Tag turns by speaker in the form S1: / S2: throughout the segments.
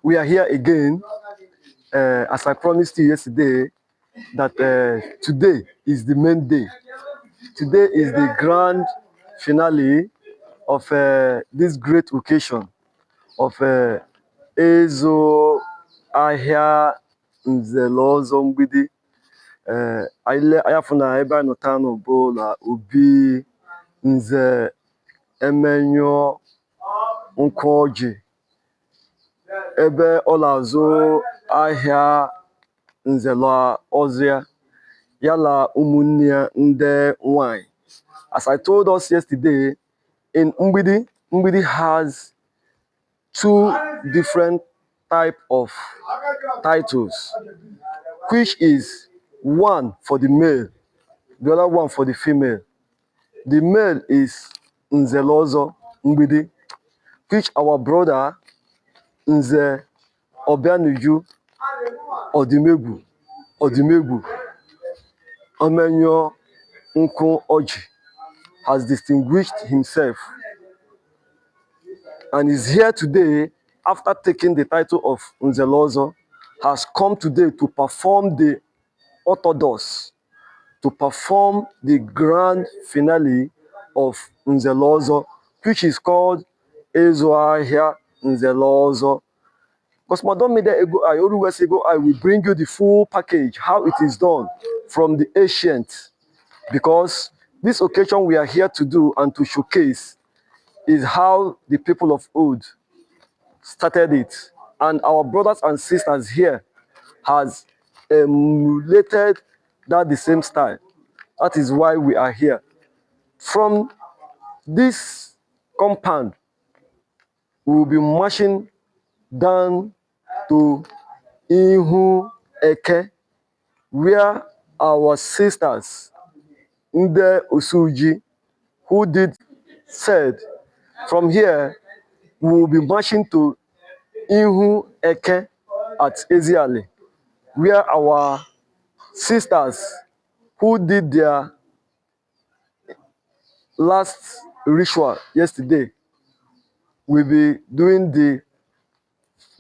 S1: We are here again, as I promised you yesterday, that today is the main day. Today is the grand finale of this great occasion of Ịzụ Ahịa Nze la Ọzọ Mgbidi. Anyị afụ na ebe anyị nọ taa nọ bụ na obi Nze Emenyụọ Nkwọji, ebe ọ na-azụ ahịa Nze la Ọzọ ya, ya na ụmụnne ya ndị nwanyị. As I told us yesterday, in Mgbidi, Mgbidi has two different type of titles, which is one for the male, the other one for the female. The male is Nze la Ọzọ Mgbidi, which our brother Nze Obianuju Odimegwu Odimegwu Omenyo Nkwu Oji has distinguished himself and is here today after taking the title of Nze la Ọzọ, has come today to perform the orthodox, to perform the grand finale of Nze la Ọzọ, which is called Ịzụ Ahịa Nze la Ọzọ. Cosmodon Media Ego Eye, Oru West Ego Eye will bring you the full package, how it is done from the ancient. Because this occasion we are here to do and to showcase is how the people of old started it. And our brothers and sisters here has emulated that the same style. That is why we are here. From this compound, we will be marching down to Ihu Eke, where our sisters, Nde Osuji, who did said, from here, we will be marching to Ihu Eke at Eziali, where our sisters who did their last ritual yesterday will be doing the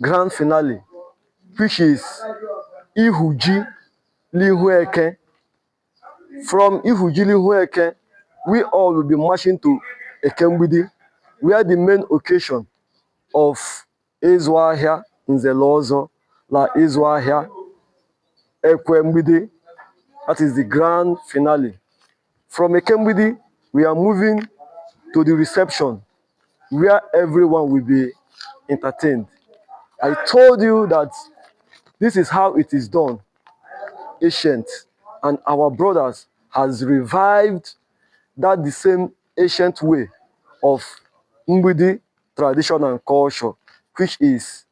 S1: grand finale, which is Ihuji Lihu Eke. From Ihuji Lihu Eke, we all will be marching to Ekemgbidi, where the main occasion of Ịzụ Ahịa Nze la Ọzọ la Ịzụ Ahịa Ekwe Mgbidi, that is the grand finale. From Ekemgbidi, we are moving to the reception where everyone will be entertained. I told you that this is how it is done, ancient, and our brothers has revived that the same ancient way of Mgbidi tradition and culture, which is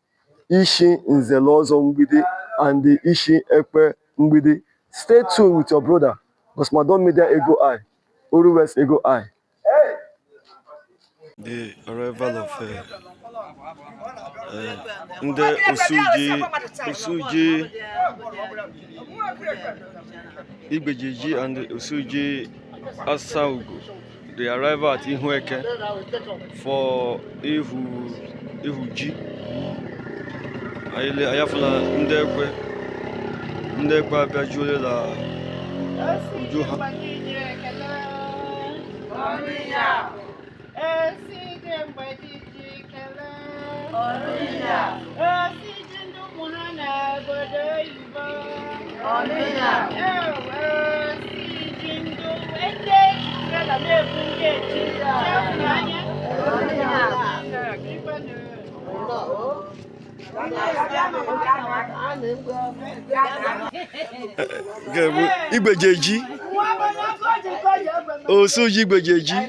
S1: Ishi Nze la Ọzọ Mgbidi and the Ishi Ekwe Mgbidi. Stay tuned with your brother, Cosmadon Media Ego Eye, Oru West Ego Eye. The arrival of ndị Osuji, Osuji Igbejeji and the Osuji Asaugo, the arrival at Ihueke for Ihu Ihuji. Anyị ayafụla ndị ekwe, ndị ekwe abịajuola na uju ha.
S2: Esiji mgbejiji kelee. Osiji ndị ụmụ ha n'obodo oyibo. Ewe osiji ndị ndị ejirila na-ebu ndị echi chefu anya. Kirikwanụ.
S1: Nke bụ Igbejeji, Osuji Igbejeji.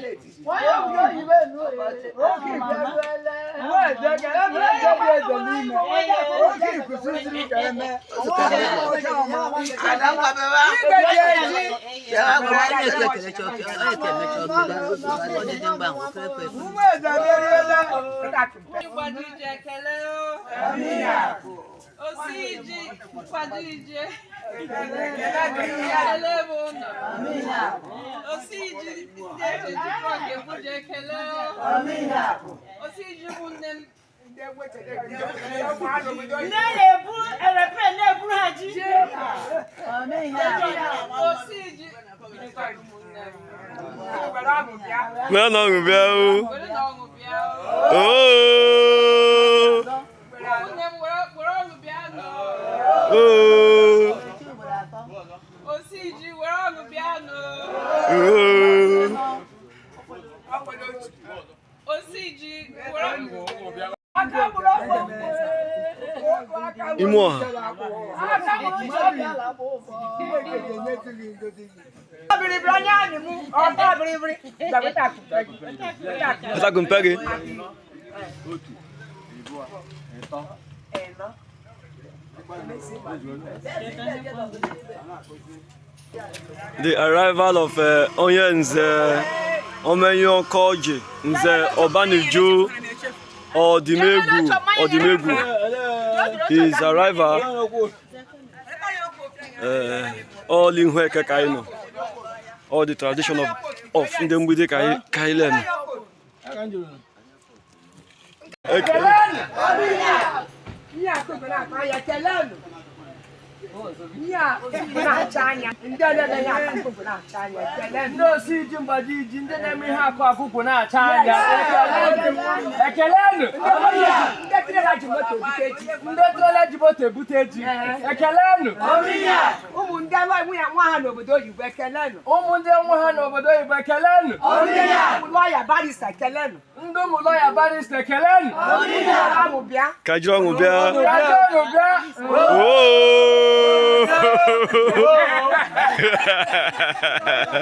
S2: Nkwado ije ekele o. Osiji nkwado ije ekele bụ ụnọ. Osiji ndị eche jikọ ga-ebuje ekele o. Osiji ụmụnne m. Ndị na-ebu aeroplane na-eburu ha ji.
S1: Were na ọṅụ bịa o. Oo. Oo.
S2: Osiji were ọṅụ bịa nụ.
S1: Oo.
S2: Osiji were ọṅụ.
S1: Ime ọha. Pịtakụ mpe gị. The arrival of onye nze Omenyokoji, Nze Obaniju Odimegwu Odimegwu. His arrival, all ihu eke ka anyị nọ. All the tradition of ndị mgbidi ka anyị learn. Eke.
S3: Ihe akụkụ na-akpa ya kelenụ. Ihe akụkụ na-acha anya ndị ọlele ya akụkụ na-acha anya kelenụ.
S2: Ndị osi ji mgbaji ji ndị na-eme ihe akụ akụkwụ na-acha anya. Ekelenu!
S3: Ndị tirela ji moto bute ji.
S2: Ndị tirela ji moto ebute ji. Ekelenu!
S3: Ụmụ ndị alụ nwunye nwa ha n'obodo oyibo ekelenụ.
S2: Ụmụ ndị nwe ha n'obodo oyibo ekelenu!
S3: Ụmụ lọya barista ekelenụ.
S2: Ndị ụmụ lọya barista ekelenu!
S3: Ahụ bịa.
S1: Ka jiri ọṅụ bịa.
S2: Ka jiri ọṅụ bịa.
S1: Oo.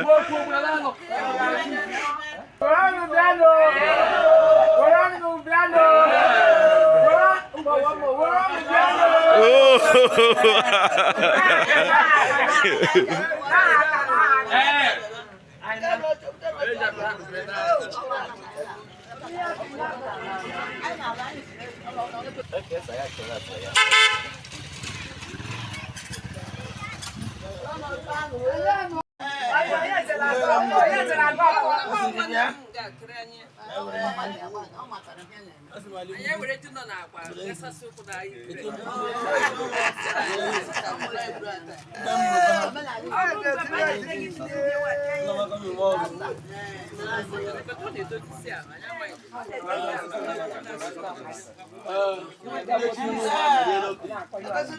S2: Were ọṅụ bịa nụ! Were ọṅụ bịa nụ! Were ọṅụ bịa nụ!
S1: Oo.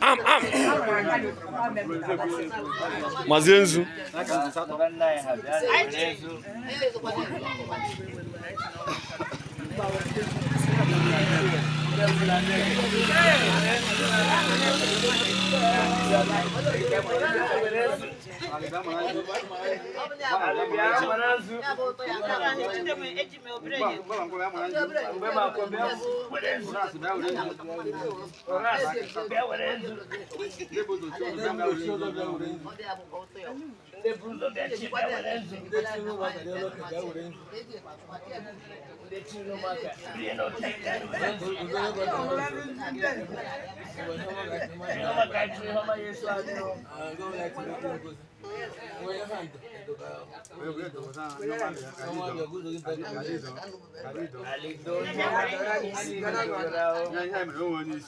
S1: Am am. Mazie nzu.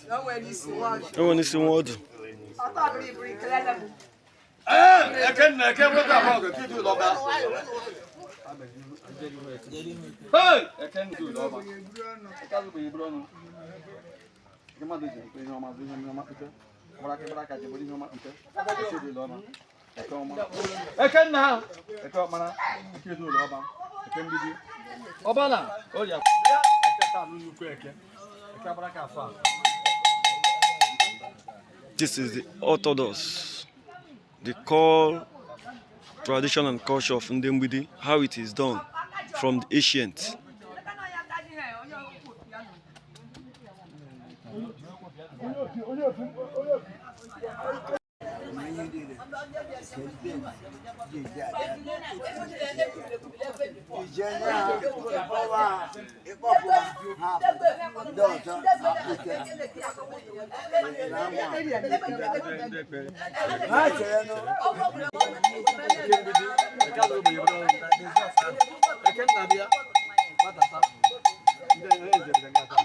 S1: Enwere n'isi nwa ọdụ.
S3: Ọtọ biribiri kelele m.
S4: Ekenna eke ọkpara eke ezinụlọ ọba eke mgbidi ọbana oya eke taa nnukwu eke eke agbara ka afọ a.
S1: This is the Orthodox, the core tradition and culture of Ndị Mgbidi, how it is done from the ancient.
S4: Eke mgbidi eke azụrụ ogbenye bụrụ ọnụ. Eke nna bịa gbadata ndị eze bịara nga ata.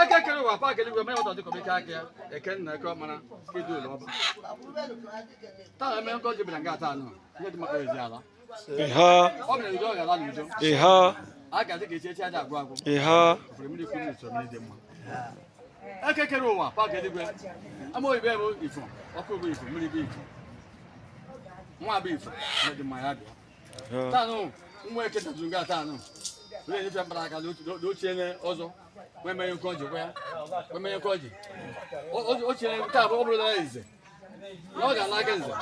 S4: Eke kere ụwa paakị eluigwe mere nwata dịka omeke aka ya eke nna eke ọmara kedu ụlọ ọba taa eme nke ọjị bịara nga taa nọ ihe dị maka ezi ala
S1: Ịha,
S4: ọ bịara n'udo, ọ ga-ala n'udo.
S1: ịha,
S4: A ga-adị ka echi echi aja agwụ agwụ.
S1: Ịha.
S4: Ofere mmiri kwuru usoro mmiri dị mma. Eke kere ụwa paakị eluigwe ama oyibo bụ ifo ọkụ bụ ifo mmiri bụ ifo nwa bụ ifo ihe dị mma ya bịa taa nụ. Nwa eke dajuru nga taa nụ onye enyefe mkpara aka n'ochie nye ọzọ wee mee nke ọjị kwa ya wee mee nke ọjị ochie taa bụ ọ bụrụla ya nze na ọ ga-ala aka nze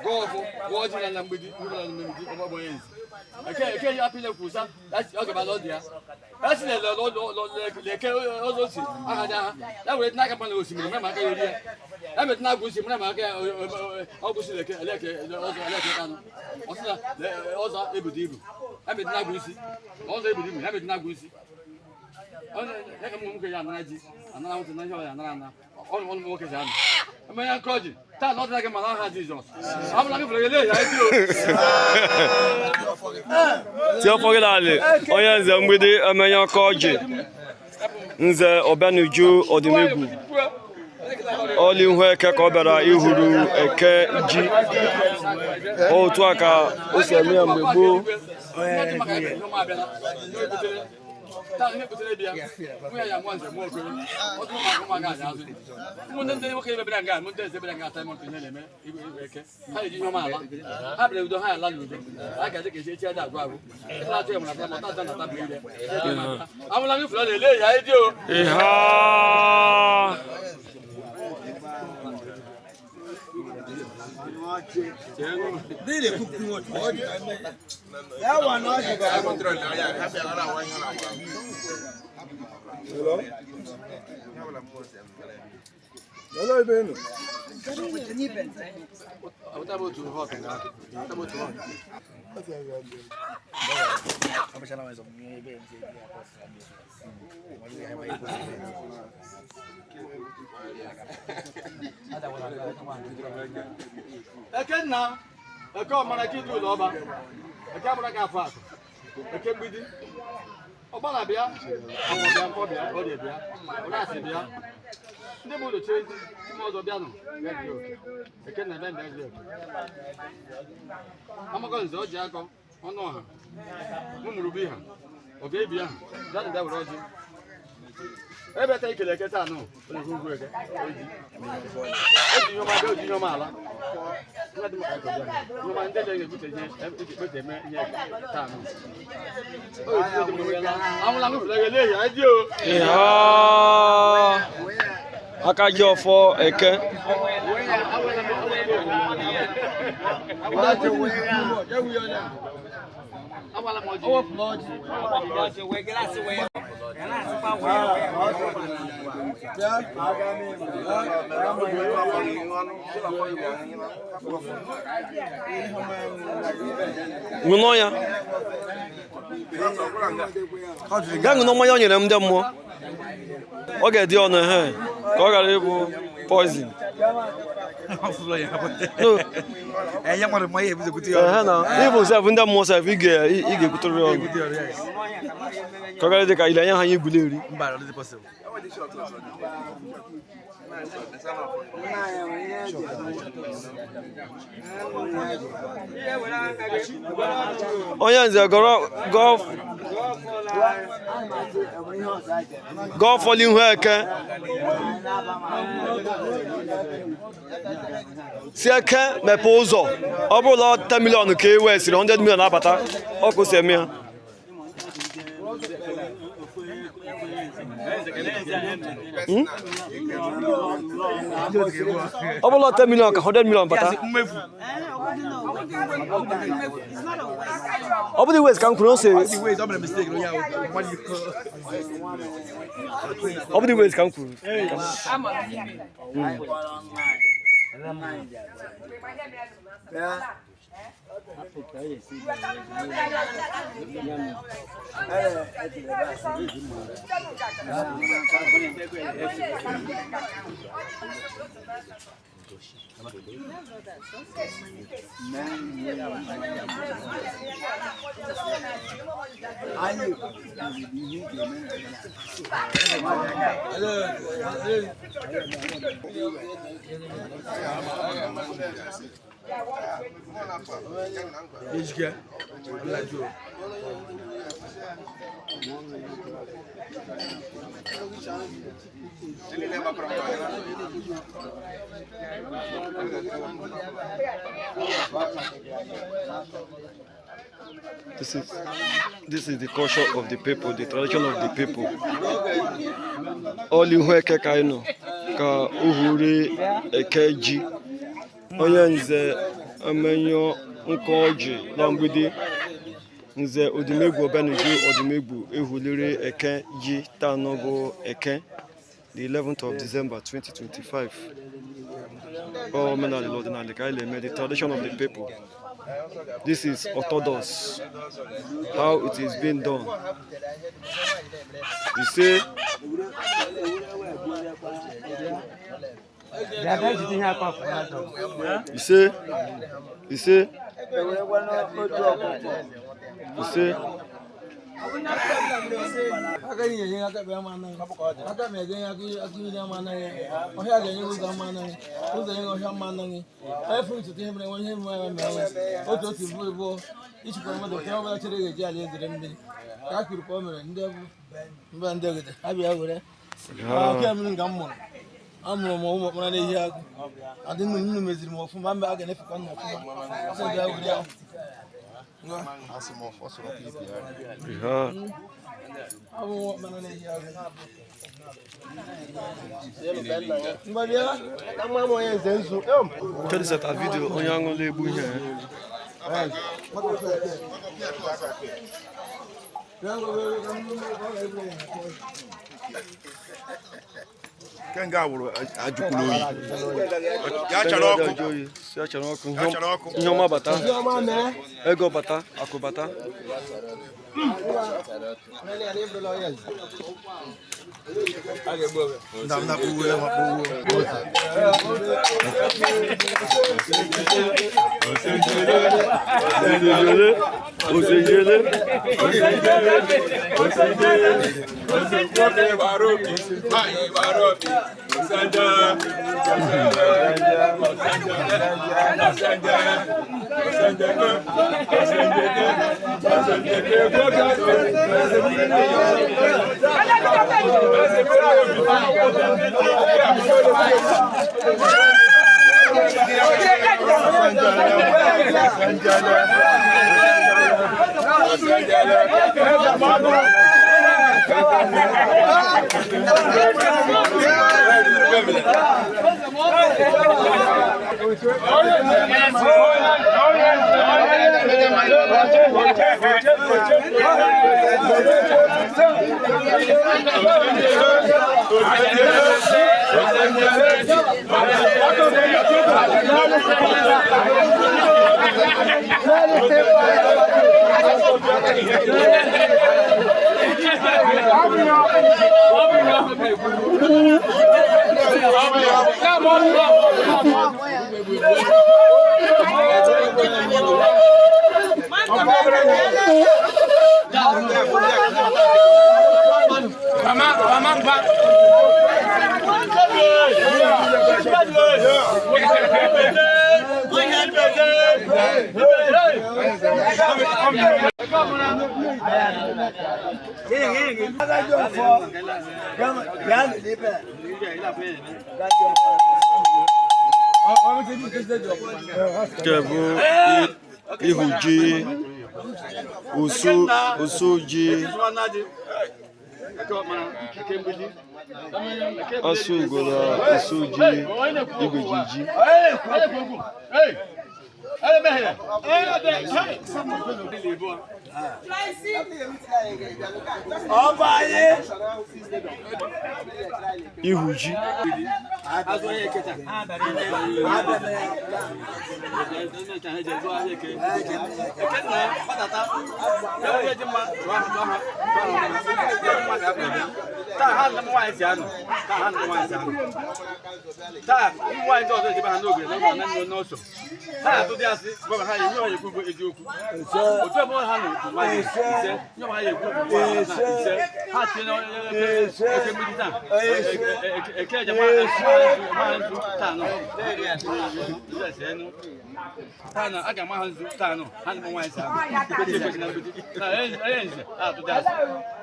S4: gụọ ọfụ gụọ ọjị na na mgbidi mgbidi na mgbidi ọgbọgbọ onye nze eke eke ya apịla kwusa ọ gaba n'ọdụ ya ya si na leke ọzọ si aha dị aha ya were n'aka mma na osimiri mara ma aka ya eri ya ya metụ na-agwụ isi mara ma aka ya ọgwụ si leke leke ọzọ leke kanụ ọ sị na ọzọ ebudo ibu ya metụ na-agwụ isi ọzọ ebudo ibu ya metụ na-agwụ isi ya ka ụmụ nwoke ya anara ji anara nwụtụ na ihe ọ ya anara ana ọnụ ọnụ nwoke ji anọ mmanya nke ọjị taa na ọ dịla gị ma n'aha Jizọs abụla gị fere gị lee ya ezi o.
S1: Tie ọfọ gị n'ala, onye nze mgbidi emenye ọkọ ọjị. Nze Obianuju Odimegwu. Ọlị ihu eke ka ọ bịara ihuru eke ji. Otu a ka o si eme ya mgbe gboo.
S4: Ụmụnne ndị nwoke bịara nga ndị eze bịara nga ata mọtò ihe na-eme eke ha na-eji ihe ọma ala ha bịara udo ha ala n'udo a ga-adị ka echi echi aja agwụ agwụ ịtara atụ ya nwere ata ma ata na ata bụ ire amụla gị fụla na-ele ya ịdị o.
S1: Ịha.
S4: Eke nna eke ọmara eke ịdị ụlọ ọba eke abụrụ aka afọ akụ eke mgbidi ọgbara bịa awọ bịa mkpọ bịa ọrịa bịa ọrịasị bịa ndị bụ ụlọ chere ndị ime ọzọ bịanụ bịa zuru oke eke nna bịa bịa zuru oke amakọ nze ọjị akọ ọnụ ọha mụmụrụ bi ha ọ ga-ebi ha bịa bịa were ọjị ebe ta ikele eke taa nụ onye ugwu eke oji oji ihe ọma bịa oji ihe ọma ala ihe dị maka ịkọbịa ihe ọma ndị eji ebute ihe eji ekpete eme ihe taa nụ anwụla ṅụfere gị lee ya dị o.
S1: Ịha. Aka ji ọfọ eke.
S4: Awala m ọjị.
S1: Ṅụnọ ya. Gaa ṅụnọ mmanya o nyere m ndị mmụọ. Ọ ga-edi ọnụ ehe ka ọ ghara ịbụ poison. No. Ehe na ịbụ sef ndị mmụọ sef ị ga-ekwutere ya ọnụ. Ka ọ ghara ịdị ka ile anya ha anyị egwuli eri. Onye nze gọrọ gọọ ọfọ n'ihu eke si eke mepee ụzọ ọ bụrụ na 10 million ka e wee siri 100 million abata ọkụ si eme ya. Ọ bụrụ na 10 million ka 100 million bata ọ bụrụ waste ka m kwuru o si ọ bụrụ waste ka m kwuru. This is the culture of the people, the tradition of the people. All ihu eke ka anyị nọ ka uhuri eke ji onye nze emenyo nkọ ọjị na mgbidi nze Odumegwu Obianuju Odumegwu ehuliri eke ji taa bụ eke, the 11th of December 2025. Ọ omenala ọdịnala ka anyị na-eme, the tradition of the people. This is orthodox, how it is being done. You see. You see, you see, you see.
S5: Aka yi enye aka bịa ma anaghị aka ma eje aka aka iri ama anaghị ọhịa ga-enye ụzọ ama anaghị ụzọ enye ọhịa mma anaghị onye fụrụ ntutu ihe mere ihe mere mere otu otu bụ ịbụọ ichekwa mmadụ ka ọ bụla chere ga-eji ala ezere mmiri ka a kwuru ka o mere ndị bụ mba ndị ogede ha bịa were oke mmiri nga m mụrụ amụrụ m ụmụ ọkpara na-ehi agụ adị nnu nnu meziri m ọfụma mba a ga-enefekwa nna ọfụma sị bịa were ya.
S1: Ha.
S5: Abụ m ọkpara na-ehi agụ. Ngwa bịa ka mma m onye nze nzu.
S1: Chọdịsata video onye aṅụla egbu ihe.
S5: Bịa ngwa bịa ka m m
S6: Kenga wụrụ ajụkwuru oyi. Ya chara ọkụ.
S1: Ajụ oyi, si ya chara ọkụ.
S6: Ya chara ọkụ.
S1: Ihe ọma bata,
S5: Ihe ọma mee.
S1: Ego bata, akụ bata.
S6: Nda m na-akpọ uwe ma kpọ uwe.
S1: Osejele, osejele, osejele.
S7: Nwoke gbara obi, nwaanyị gbara obi, ọsanje, ọsanje, ọsanje, ọsanje, ọsanje, ọsanje,
S1: Nke bụ ihu ji osu osu ji asụ ugo na osu ji igweji ji. Ihu ji.
S4: Azụ onye eke taa. Eke nna ya gbadata. Ya bụ ihe dị mma tụọ ha tụọ ha tụọ ha. Ihe dị mma ga-abịa. Taa ha na ụmụ nwaanyị si anọ. Taa ha na ụmụ nwaanyị si anọ. Taa ụmụ nwaanyị ndị ọzọ ejebe ha n'ogere n'oge na n'ọsọ. Ha na-atụ dị asị gwa ha ihe onye ekwu bụ eziokwu. Otu ebe ha nọ otu nwaanyị ise ihe nwaanyị ekwu bụ nwaanyị ise ha tinye eke mgbidi taa eke eje nwaanyị nzu taa nọ taa nọ a ga-ama ha nzu taa nọ ha na ụmụ nwaanyị si anọ ekwesị na mgbidi na onye nze atụ dị asị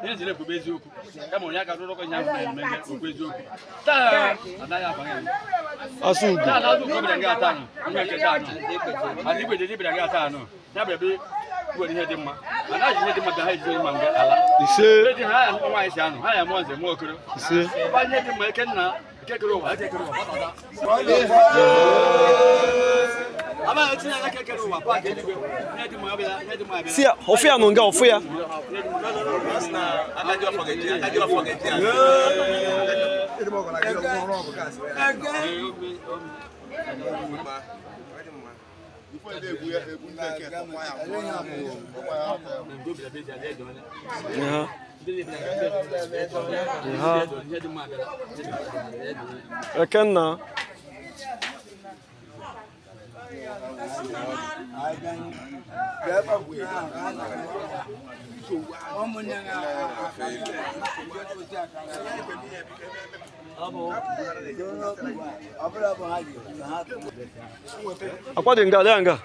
S4: ihe nze na-ekwu bụ eziokwu kama onye aka rụrụkọ ihe ahụ na-eme okwu eziokwu taa anaghị abanye
S1: Asụ ugo.
S4: taa na azụ ugo bịara nga taa nọ ihe eke taa nọ ana igwe jeje bịara nga taa nọ ya bịara ebe were ihe dị mma ana aji ihe dị mma bịa ha ejide mma nga ala
S1: Ise.
S4: ndị ha ya nwaanyị si anọ ha ya mụọ nze mụọ okoro
S1: Ise.
S4: ọba ihe dị mma eke nna eke kere ụwa eke kere ụwa gbadata. Abaghị otinye aka eke kere ụwa paakị eluigwe ihe dị mma abịa ihe dị mma abịa.
S1: Si ya, ọfụ ya nọ nga ọfụ ya. Ya. Ya. Ekenna. Akwa dị nga, lee nga.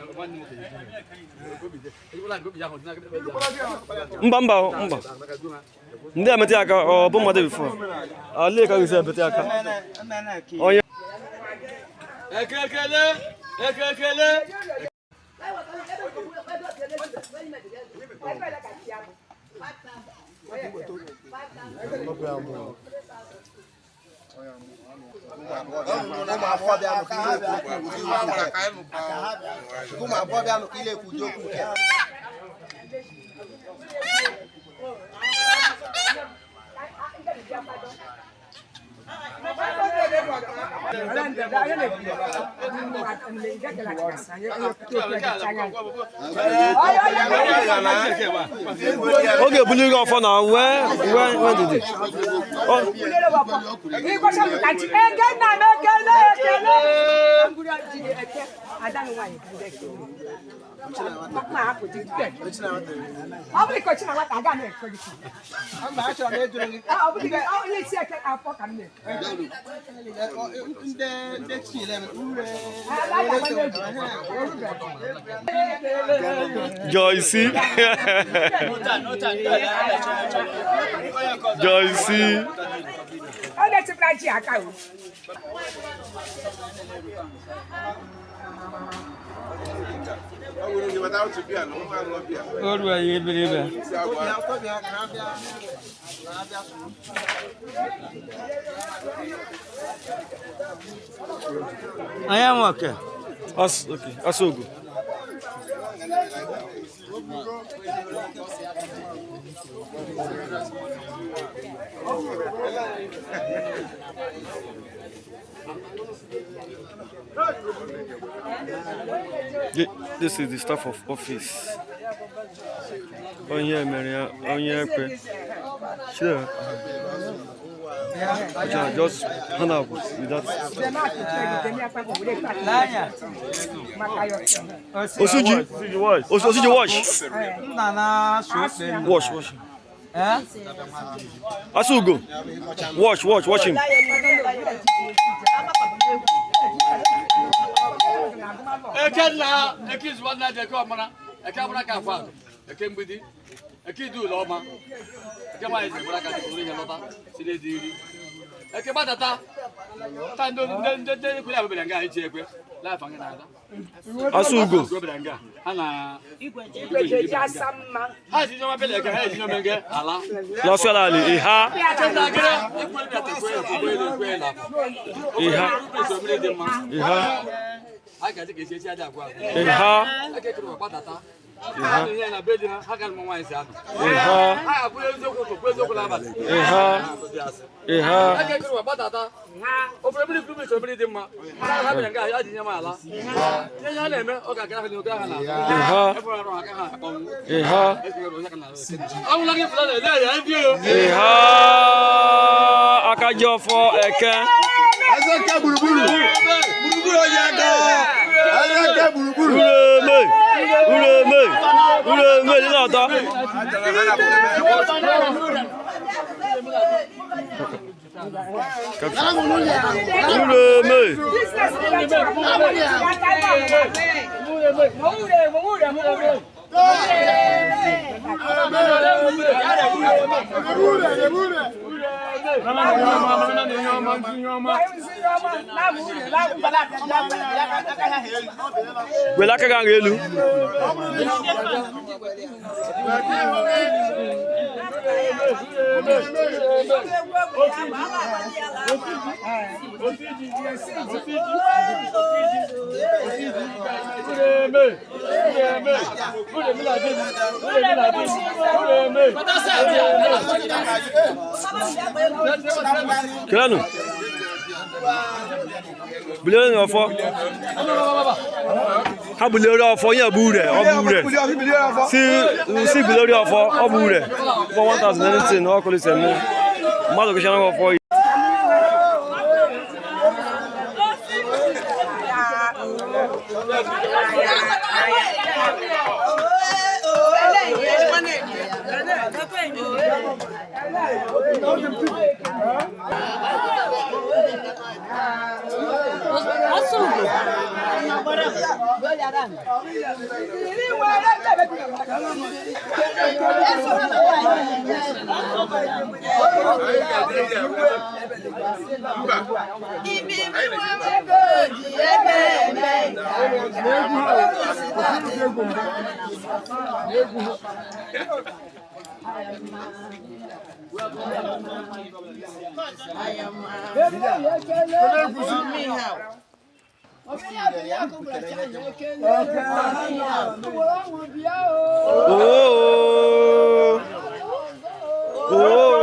S1: Mba mba mba. Ndị a metụ ya aka ọ bụ mmadụ bifo. Alee ka gị ebete aka. Onye
S4: Ekekele ekekele.
S5: Ụmụ agbọghọbịa nụ ka ile ekwu ụdị okwu nke a.
S1: ọ ga-ebuli gị ọfọ na wee wee wee ndidi.
S3: Ọ bụrụ ka ochi na nwata aga na-ekwe gị.
S5: Mba, achọrọ m ịjụrụ gị.
S3: Ọ bụrụ gị onye isi eke afọ ka m na-ekwe.
S5: Ndị ndị chinyere m ure.
S1: Joyce. Joyce.
S3: Ọ na-echekwa ji aka o.
S1: As okay. Asugo. This is the staff of office. Onye mere ya, onye ekwe. Sure. Just hand up with that. Osuji. Osuji, wash. Wash, wash. Asugo. Wash, wash, wash him.
S4: Eke nna eke izu nwanne dị eke ọmara eke abụrụ aka afọ akụ eke mgbidi eke idu ụlọ ọma eke nwaanyị ji bụrụ aka dị bụrụ ihe lọta si n'ezi iri eke gbadata taa ndị ndị ndị ndị ekwere abụbịara nga anyị ji ekwe lafa gị na-ada
S1: Asugo.
S4: bịara nga ha na
S3: Igwe ji eji asa mma.
S4: ha ji nyọma bịara eke ha eji nyọma nge ala
S1: Lọ́sọ̀lá àlè ìhá
S4: eke ntakịrị ekwe bịa tekwe ekwe ekwe na
S1: ìhá
S4: mmiri dị mma
S1: ìhá
S4: a ga-adị ka esi esi adị agwa agwa
S1: ìhá.
S4: eke kere ụwa gbadata Ha na ihe na be di ha, ha ka ụmụ nwaanyị si anọ. Ha ga-akwụ eziokwu ụtụ, kwuo eziokwu n'abalị. Ha ga-ekere ụwa gbadata. Ofere mmiri kwuru mmiri chọrọ mmiri dị mma. Ha bịara nga ya ji nye m ala. Ihe ha na-eme, ọ ga-agara ha n'ihu, gara ha n'azụ. Ebe ọrụ ha, aka ha akpọnwụ. Anwụla gị fụla na-ele ya ebi o.
S1: Ịha aka ji ọfọ eke.
S6: Ezeke gburugburu. Gburugburu onye aka. Ezeke gburugburu.
S1: Ureme! Ureme! Ureme dị n'ọtọ. Ureme! Were aka gị ahụ elu. Kelenụ. Buliere ọfọ. Ha buliere ọfọ, ihe bụ ure, ọ bụ ure. Si si buliere ọfọ, ọ bụ ure. Ụgbọ 1000 anything, ọ kụrụ ise mụ. Mmadụ gụchara ọfọ. Oo. Oo.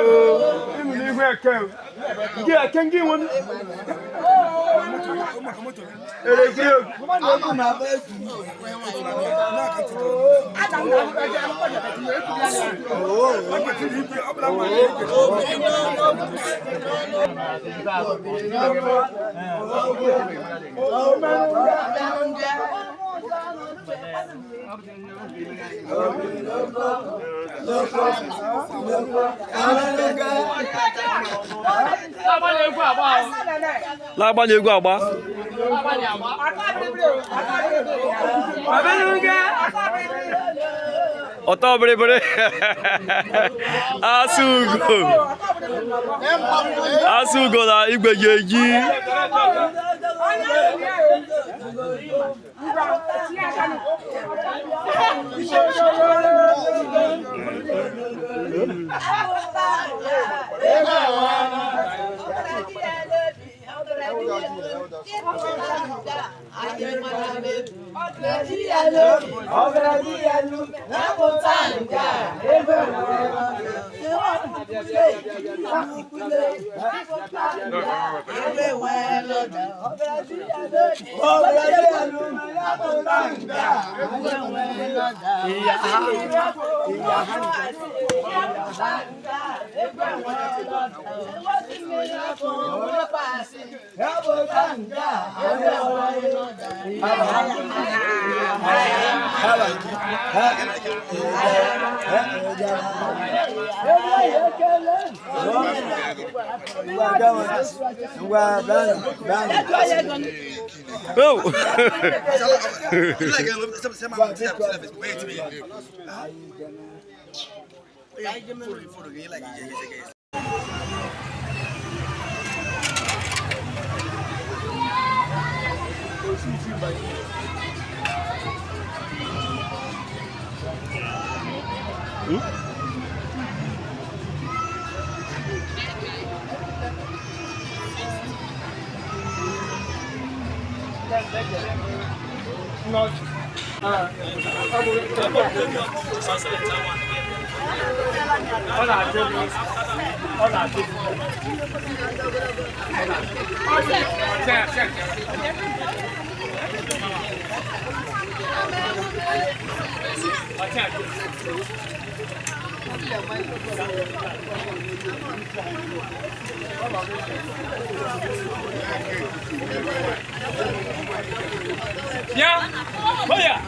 S1: Na-agbalị egwu agba. Ọtọ bịrịbịrị. Asụ ugo. Asụ ugo na igwe ji eji. Oh.
S7: Yeah? Oh yeah.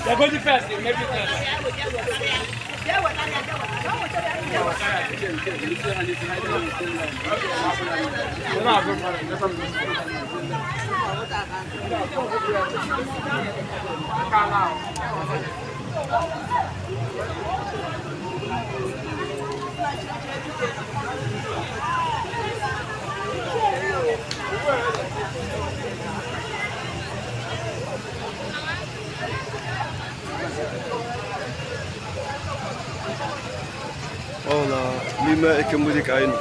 S7: They're going to first, maybe first.
S1: Ọ na n'ime eke mgbidi ka anyị nọ.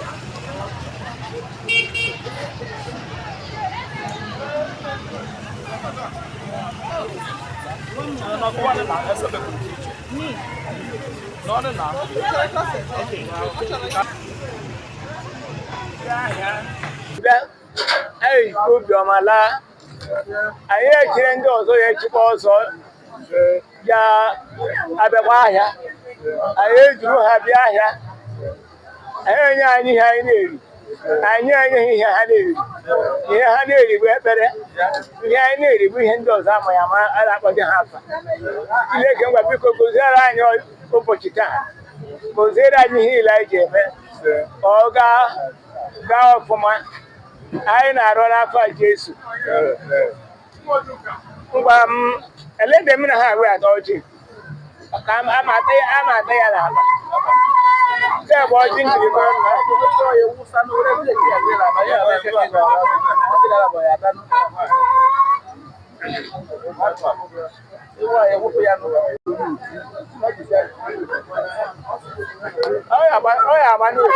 S8: Bịa, anyị ji obiọma laa. Anyị echere ndị ọzọ ya echikwa ọzọ ya abịakwa ahịa. Anyị ejuru ha bịa ahịa. Anyị enye anyị ihe anyị na-eri. Anyị enyeghị ihe ha na-eri. Ihe ha na-eri bụ ekpere. Ihe anyị na-eri bụ ihe ndị ọzọ amaghị ama a na-akpọzi ha afa. Chineke ngwa biko goziere anyị ụbọchị taa. Goziere anyị ihe niile anyị ji eme. Ka ọ gaa gaa ọfụma. Anyị na-arụ n'afọ a Jesu. Ngwa m elede m na ha wee ata ọjị. Ka ama ata ya n'ala. Nke a bụ ọjị njirimara nna. Ọ ya agba n'otu.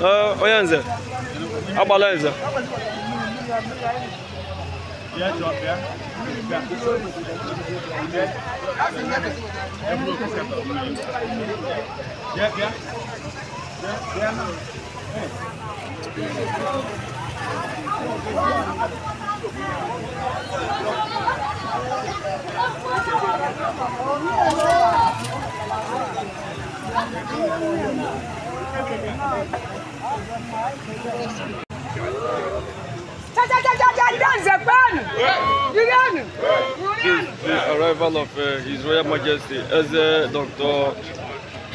S1: Ee, onye nze agbala nze. This is the arrival of His Royal Majesty Eze Dr.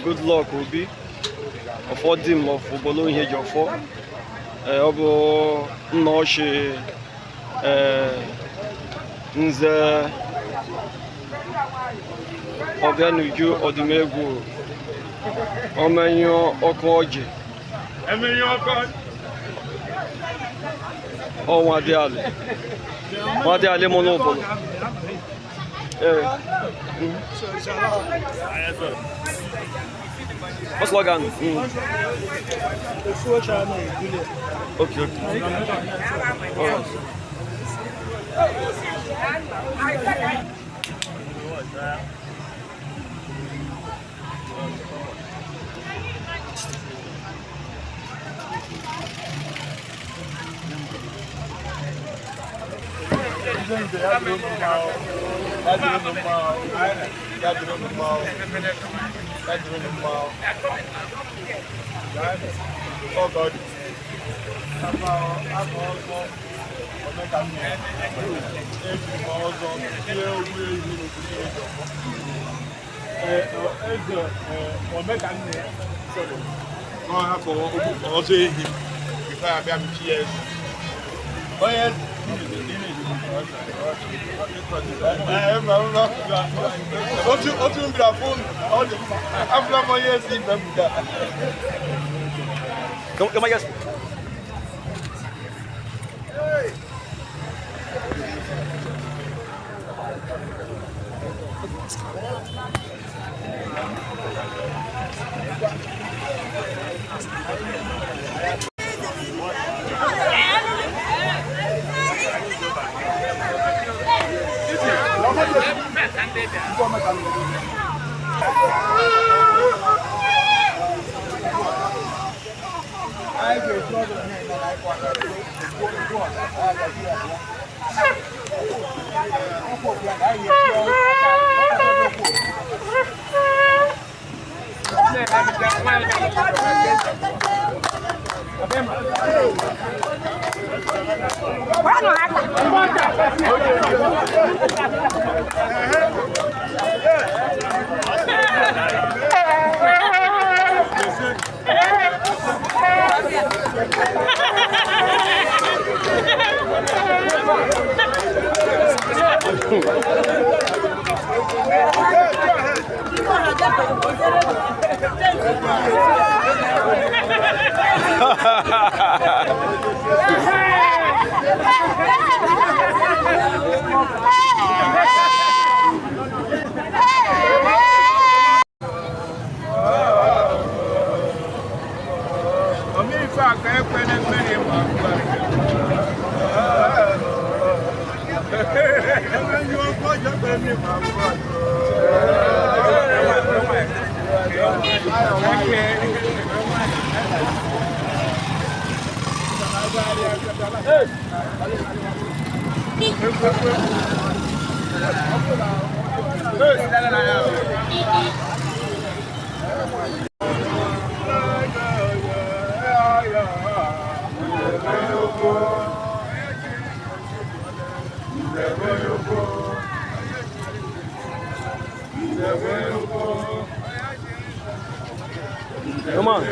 S1: Goodluck Obi Ofodim of Obolo Ihejiofor. Ọ bụ nna ochie Nze Obianuju Odumegwu Omenyo Ọkụ Ọjị Ọ Nwadialị Nwadialị mụ n'Obolo. Ee. What slogan? Okay, okay. All right.
S7: Ndị nze ya dịrị unu mma o. Ya dịrị unu mma o. Ya dịrị unu mma o. Ya dịrị unu mma o. Ọ ga ọ dị. Aka aka ọzọ omekanna eji m ọzọ tie ogbu ehi n'obodo Ejiofor. Ee, eze omekanna ya n'ọha ka ọzọ ehi ife abịa m chi ya eze. Onye eze otu m bịara fụ ọ dị mma afụla m onye eze ibe m ga.
S1: Come on, yes.
S7: Omife aka ekwene mmiri ma mgbe.
S1: Come on.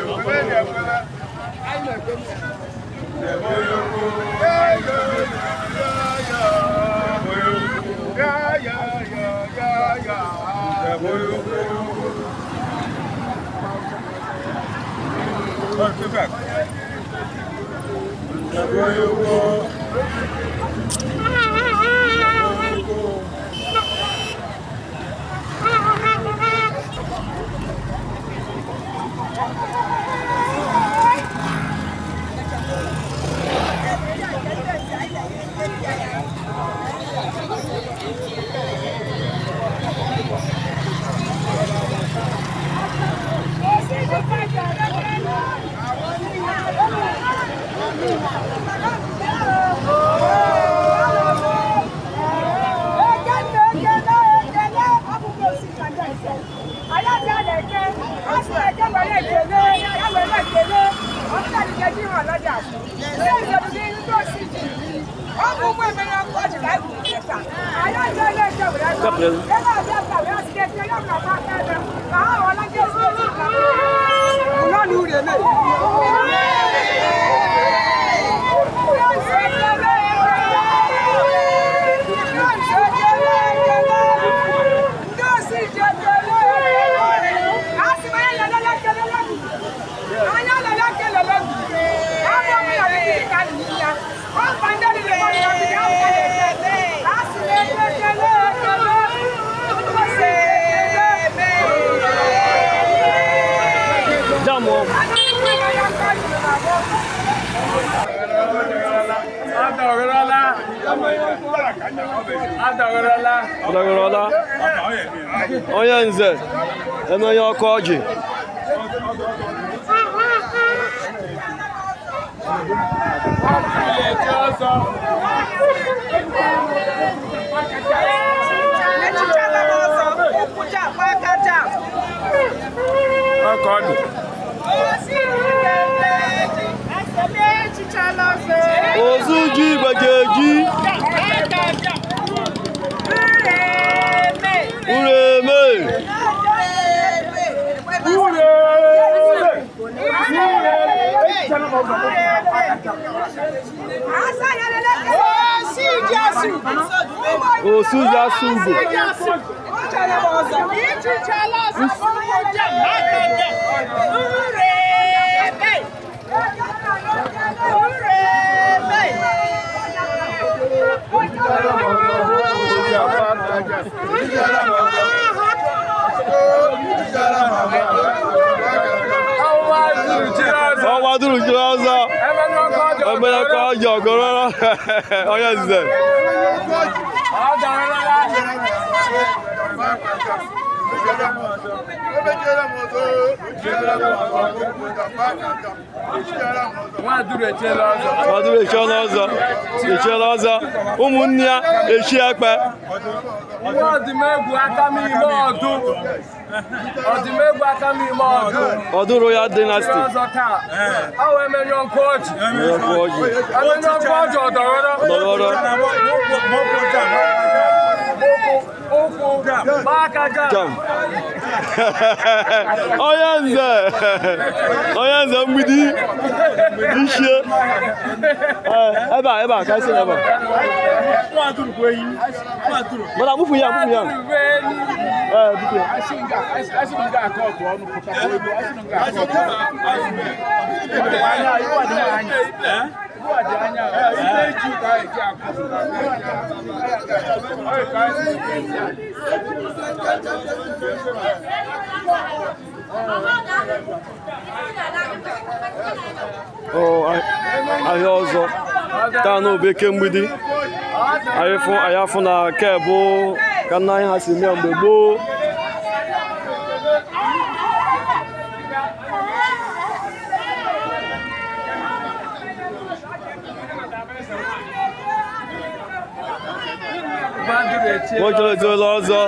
S1: Jam o. Adagorola. Onye nze emenye ọkụ ọjị. Osu ya sugo. Ọnwa duru jiri ọzọ. Emenaka ọjị ọgọrọrọ. Onye nze. Nwaduru echiela ọzọ. Echiela ọzọ. Ụmụnne ya echi ekpe.
S8: Nwa ọdịmegwu aka m ime ọdụ. Ọdịmegwu aka m ime ọdụ.
S1: Ọdụ Royal Dynasty.
S8: Ọzọ taa. Ọ wee menye nkụ ọjị.
S1: Ọkụ ọjị.
S8: Emenye nkụ ọjị ọdọrọrọ.
S1: Ọdọrọrọ.
S8: Ụkwụ gbaa aka jam.
S1: Jam. Onye nze. Onye nze mgbidi. Ichie. Ee, ebe a ebe a ka esi ebe a. Brother, move here, move here. Ee, move here. Oh, ahịa ọzọ taa na obeke mgbidi anyị fụ anyị afụ na nke bụ ka nna anyị ha si mee mgbe gboo. Nwoke ezuola ọzọ.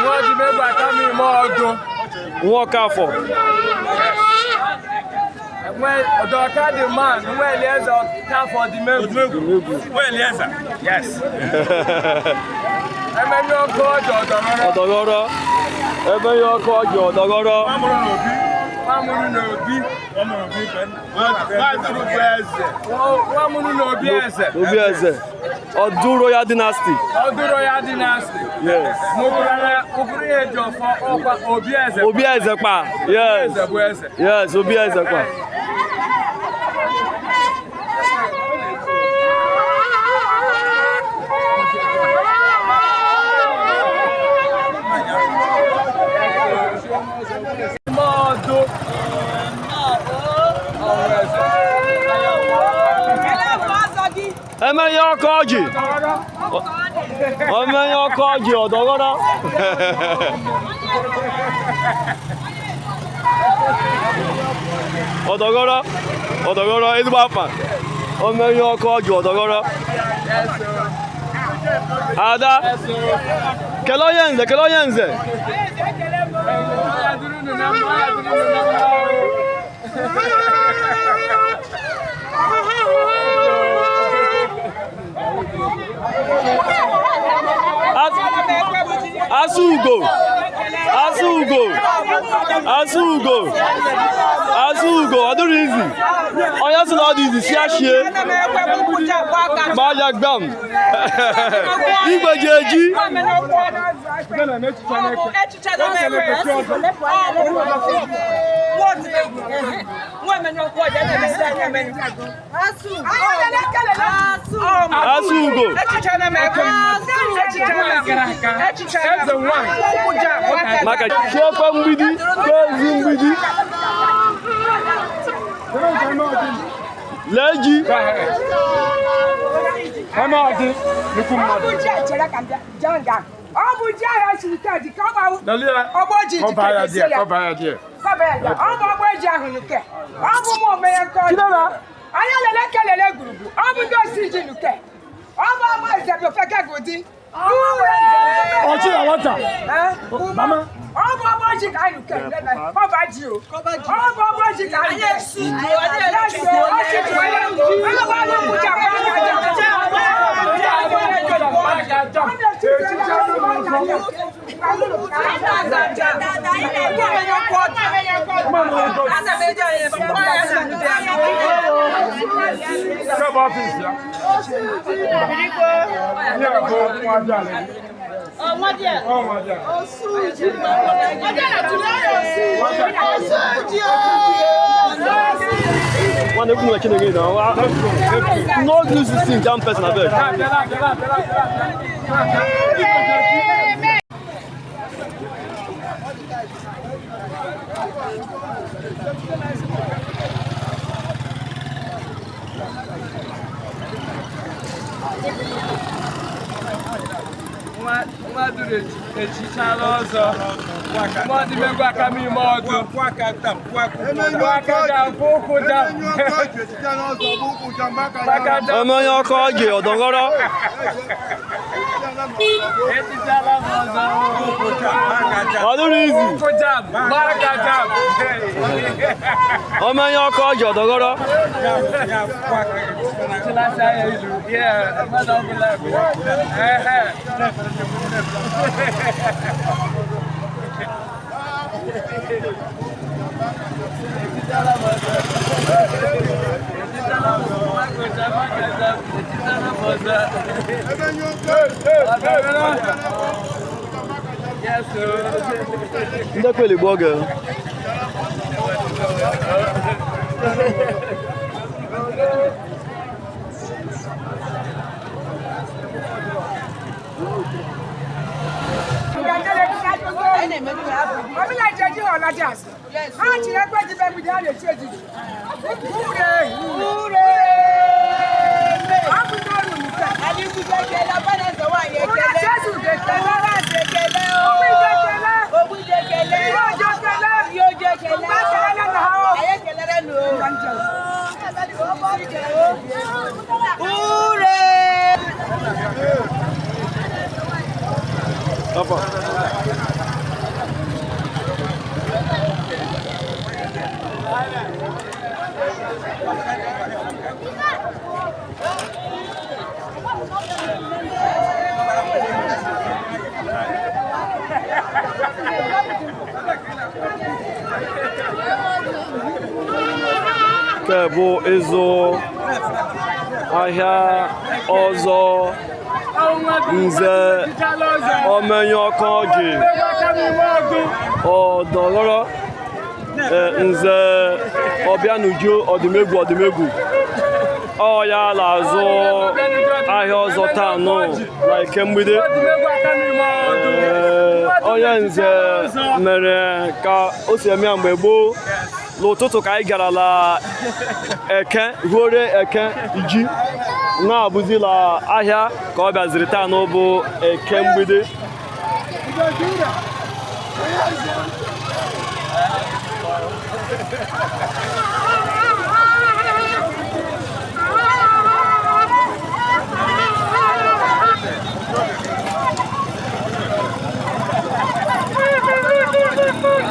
S8: Nwa ọdịmegwu aka m ime ọdụ.
S1: Nwa Ọkafọ.
S8: Nwe ọdọka dị man, nwa Elieza Ọkafọ ọdịmegwu.
S7: Yes.
S8: Emenye ọkụ ọjị ọdọrọrọ.
S1: Ọdọghọrọ. Ebe ya ọkụ ọjị ọdọghọrọ.
S8: Nwa mụrụ n'obi. Nwa mụrụ n'obi eze.
S1: Obi eze. Ọdụ Royal Dynasty.
S8: Ọdụ Royal Dynasty.
S1: Yes.
S8: Mụbụrụ ihe eji ọfọ ọkwa obi eze.
S1: Obi eze kpa. Yes.
S8: Eze bụ eze.
S1: Yes, obi eze kpa.
S8: Ime ọdụ.
S1: Emenye ọkụ ọjị. Emenye ọkụ ọjị ọdọghọrọ. Ọdọghọrọ. Ọdọghọrọ ezigbo afa. Omenye ọkụ ọjị ọdọghọrọ. Ada. Kelee onye nze, kelee onye nze.
S8: Ya dịrị unu na mma, ya dịrị unu na mma.
S1: Asụ ugo. Asụ ugo. Asụ ugo. Asụ ugo, ọ dịrị izi. Onye sị na ọ dị izi si ashie. Gbaa ya gbam. Igwe ji eji. Asụ ugo. Maka chiekwa mgbidi, kezi mgbidi. Lee ji.
S3: Ọ bụ ji ahịa siri ike dị ka ọ bụ ọgbọ ji dị ka esi ya. Kọba ya ọ bụ ọgbọ ji ahụ nke ọ bụ mụ ome ya nke ọjị. Anya lele kelele gburugburu ọ bụ ndị osi ji nke ọ bụ ọgbọ eze bụ ofeke gụdị.
S7: Ọchị na nwata.
S3: Mama. Ọ bụ ọgbọ ji ka anyị nke kọba ji o. Ọ bụ ọgbọ ji ka anyị nke. Ọchị ji wele. Ọ bụ ọgbọ ji akwa aka ji.
S7: Nke bụ ọfịs ya. Ihe a bụ nwa dị ala gị. Ọ nwa dị ala.
S1: Nwanne ekwu na Chineke na no use this thing jam person abeg.
S8: Nwa duru echichala ọzọ. Nwa dị megwu aka m ime ọdụ. Kwaka jam, kwụkwụ jam. Kwaka jam.
S1: Emenye ọkụ ọjị ọdọngọrọ.
S8: Echichala m ọzọ.
S1: Ọ dịrị izi.
S8: Kwụkwụ jam, gbaka jam.
S1: Omenye ọkụ ọjị ọdọngọrọ.
S8: Chilasa ya ilu. Yeah, mmadụ ọbụla bụ. Ehe. Yes, sir.
S1: Ndị kweli gbuo oge.
S3: Ọbụla ji ọla ji asị. Ha chiri ekwe ji be mgbidi ha na-echi ejiji. Ure ure. Ọ bụ ndị ọrụ nke. Ure Jesu ga-ekele. Ogbu ije kele. Ihe ojo kele. Mgbe ekelele na ha o. Nga njem.
S1: Afa. Nke bụ ịzụ ahịa ọzọ nze omenye ọkụ ọjị ọdọghọrọ nze ọbịanuju ọdịmegwu ọdịmegwu ọ ya la-azụ ahịa ọzọ taa nụ na eke mgbidi. Ee, onye nze mere ka o si eme ya mgbe gboo n'ụtụtụ ka anyị gara la eke ruore eke ji na-abụzila ahịa ka ọ bịaziri taa n'ụbụ eke mgbidi.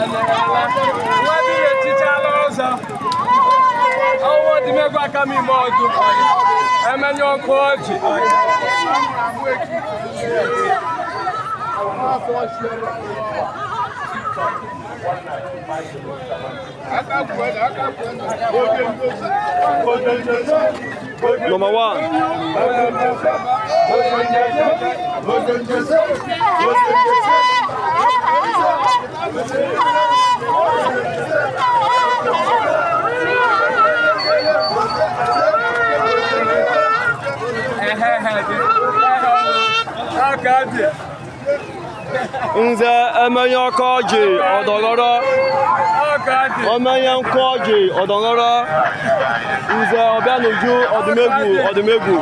S8: Nwa duru echichala ọzọ. Ọnwa ọdịmegwu aka m ime ọdụ. Emenye ọkụ ọjị.
S1: Number one.
S8: Aka dị.
S1: Nze emenye ọkụ ọjị ọdọghọrọ.
S8: Aka dị.
S1: Omenye nkụ ọjị ọdọghọrọ. Nze ọbịanuju ọdịmegwu ọdịmegwu.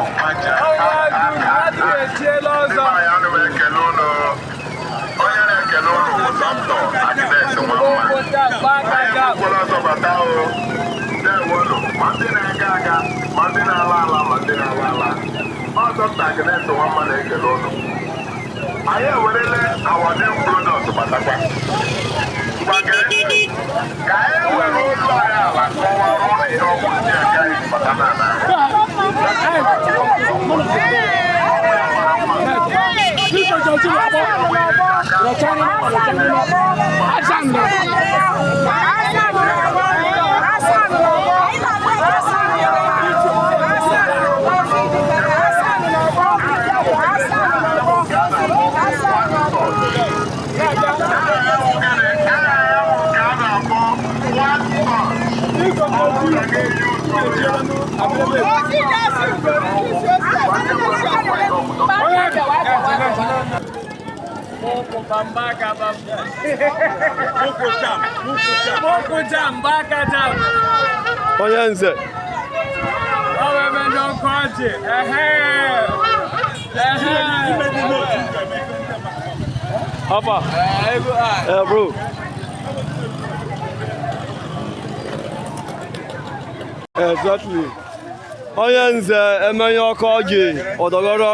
S8: Ọnwa duru, nwa duru echiela ọzọ.
S6: Anyị na-ekele ụnụ. Onye na-ekele ụnụ bụ Dọkịta Agnes Nwamma.
S8: Ụkwụ jam, gbaka jam.
S6: Mkpụrụ ọzọ bata o. Ndewonụ, ma ndị na-aga aga, ma ndị na-ala ala, ma ndị na-ala ala. Ọ Dọkịta Agnes Nwamma na-ekele ụnụ. Anyị ewerele our new product batakwa. Ngwa gee ntị. Ka anyị were ụlọ anyị ala kọwara ụnụ ihe ọgwụ ndị agaghị bata n'ala.
S1: Onye nze. Afa. Eh, bro. Exactly. Onye nze emenye ọkụ ọjị ọdọgọrọ.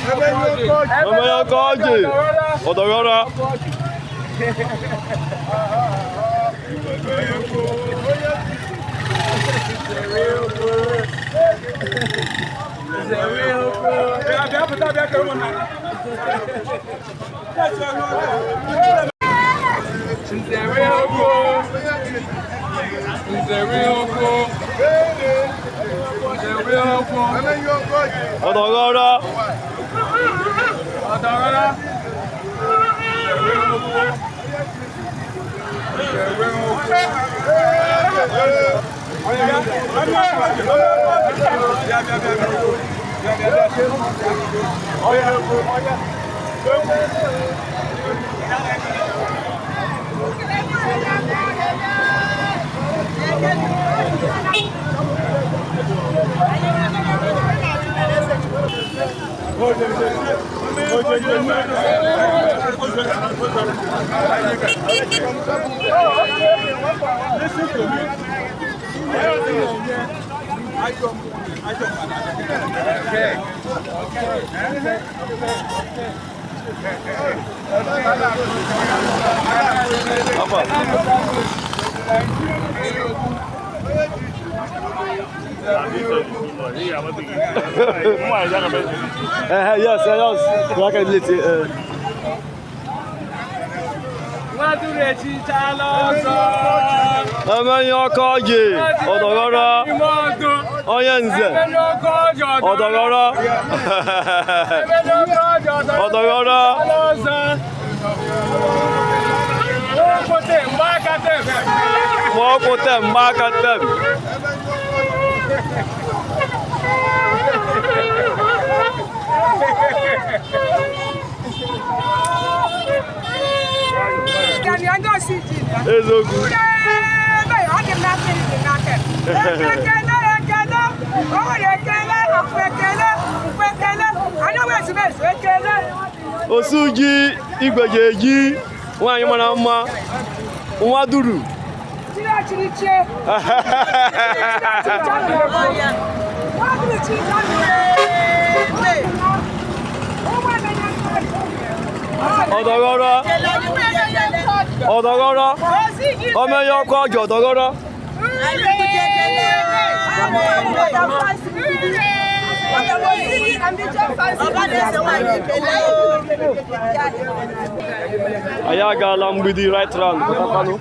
S1: Emenye ọkụ ọjị ọdọgọrọ. Ọdọgọrọ. Yes, yes. Like I lit it. Emenye ọkụ ọjị ọdọgọrọ. Onye nze ọdọgọrọ. Ọdọgọrọ. Ma ọkwụ tem, ma aka tem. Eziokwu. Osu ji igwe ji eji nwaanyị mara mma nwa duru. Ọdọgọrọ. Ọdọgọrọ. Ọmọ ẹyọ ọkọ ọjọ ọdọgọrọ. Anyị agaala mgbidi right round pụtakwanụ.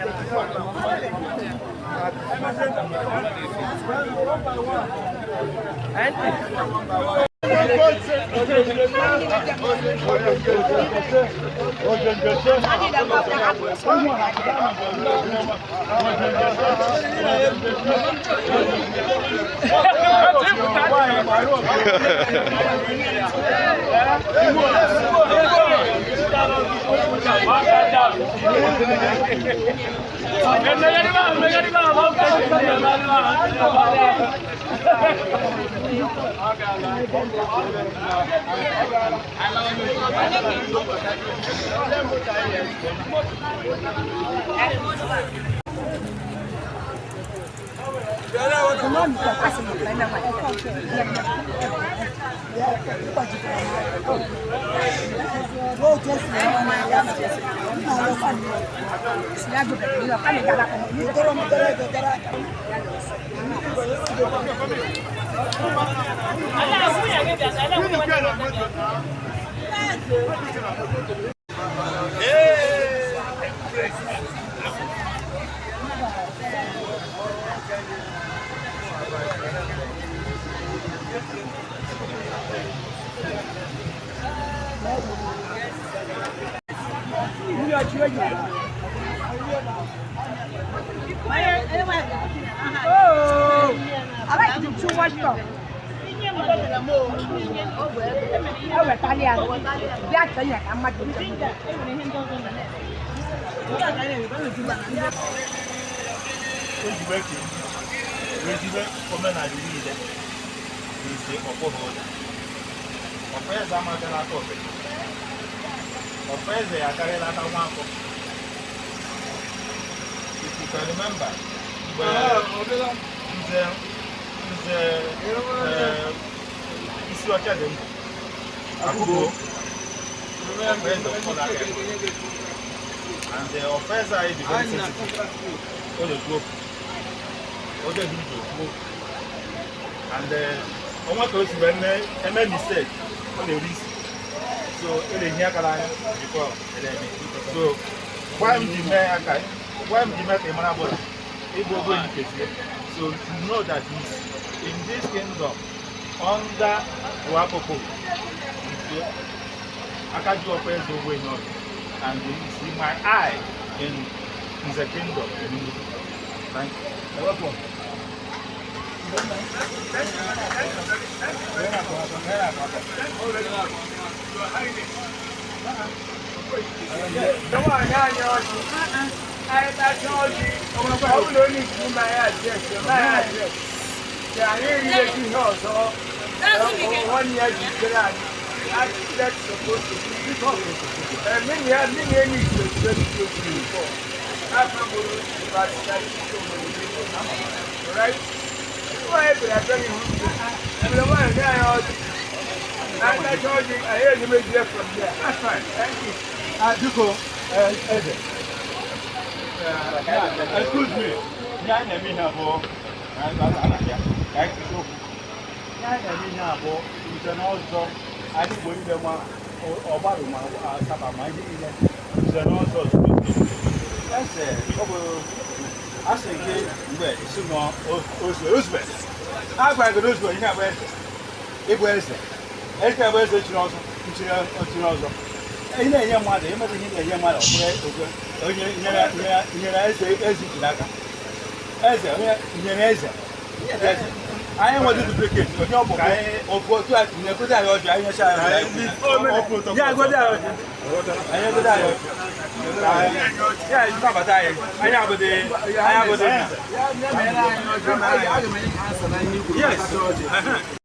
S3: Oh, I like to do too much talk.
S7: Ejigbe omenala niile ise ọkpọghị ụlọ ọfọ eze amagala aka ofeke ọfọ eze ya akarịla aka nwa afọ. If you can remember, mgbe nze nze isi ọcha dị ndụ akụgo ọfọ eze ụfọdụ aka ya. And the ọfọ eze anyị dị very sensitive. Ọ na-ekwu okwu oge dị ndụ okwu and ọnwa ka o si wee mee eme mistake, ọ na-eri isi, so ị na-ehi aka n'anya before ị na-eme. So gwa m ji mee aka, gwa m ji mee ka ị mara bụ ịbụ ogbe nkezie, so you know that he's in this kingdom under Buakoko nke aka ji ọkwa eze ogbe ọdụ, and he's in my eye in the kingdom in Enugu. Thank you. You're welcome.
S8: Right? That's fine. Thank you.
S7: Biko, eze. Excuse me. Ihe anyị na-eme ihe abụọ ka anyị kwụsị okwu. Ihe anyị na-eme ihe abụọ nze na ọzọ anyị Igbo niile ma ọgbarụ ma asaba ma ihe niile nze na ọzọ zuru eze. Ọ bụ asị gị mgbe isi nọ ozube agwara gị n'ozube ihe abụ eze ịbụ eze eze bụ eze chiri ọzọ nchiri ọzọ. Ị na-enye mmadụ ịmeta ihe ị na-enye mmadụ ọ bụrụ onye nyere eze eze ji n'aka eze onye nyere eze eze anyị enweghị duplicate onye ọ bụ ofu otu a na-egote anyị ọjọọ anyị nyecha anyị ya egote anyị ọjọọ anyị egote anyị ọjọọ ya nabata anyị anyị abụdị anyị abụdị. Yes.